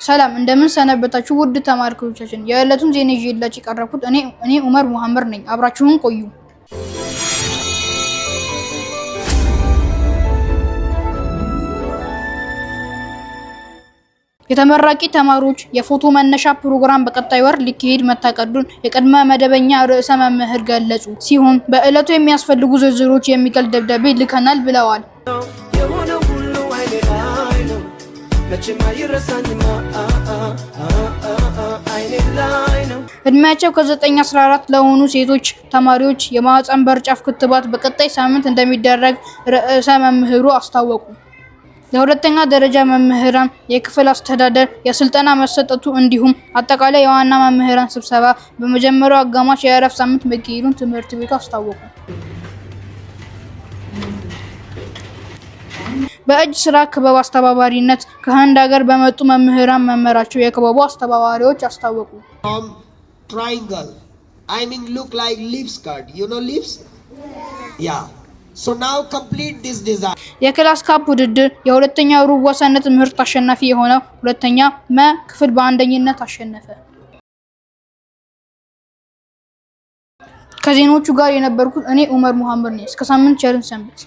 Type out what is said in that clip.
ሰላም፣ እንደምን ሰነበታችሁ ውድ ተማሪዎቻችን። የዕለቱን ዜና ይዤላችሁ የቀረብኩት እኔ ኡመር ሙሐመድ ነኝ። አብራችሁን ቆዩ። የተመራቂ ተማሪዎች የፎቶ መነሻ ፕሮግራም በቀጣይ ወር ሊካሄድ መታቀዱን የቅድመ መደበኛ ርዕሰ መምህር ገለጹ ሲሆን በዕለቱ የሚያስፈልጉ ዝርዝሮች የሚገልጽ ደብዳቤ ልከናል ብለዋል። የሆነ ሁሉ አይኔ ላይ ነው፣ መቼም አይረሳኝማ፣ አይኔ ላይ ነው። እድሜያቸው ከ9-14 ለሆኑ ሴቶች ተማሪዎች የማህፀን በር ጫፍ ክትባት በቀጣይ ሳምንት እንደሚደረግ ርዕሰ መምህሩ አስታወቁ። ለሁለተኛ ደረጃ መምህራን የክፍል አስተዳደር የስልጠና መሰጠቱ እንዲሁም አጠቃላይ የዋና መምህራን ስብሰባ በመጀመሪያው አጋማሽ የእረፍት ሳምንት መካሄዱን ትምህርት ቤቱ አስታወቁ። በእጅ ስራ ክበብ አስተባባሪነት ከህንድ ሀገር በመጡ መምህራን መመራቸው የክበቡ አስተባባሪዎች አስታወቁ። From triangle, I mean, look like leaves card, you know leaves? Yeah, so now complete this design. የ class cup ውድድር የሁለተኛ ሩብ ወሰነ ትምህርት አሸናፊ የሆነው ሁለተኛ መ ክፍል በአንደኝነት አሸነፈ። ከዜናዎቹ ጋር የነበርኩት እኔ ኡመር ሙሐመድ ነኝ። እስከ ሳምንት ቸርን ሰንብት።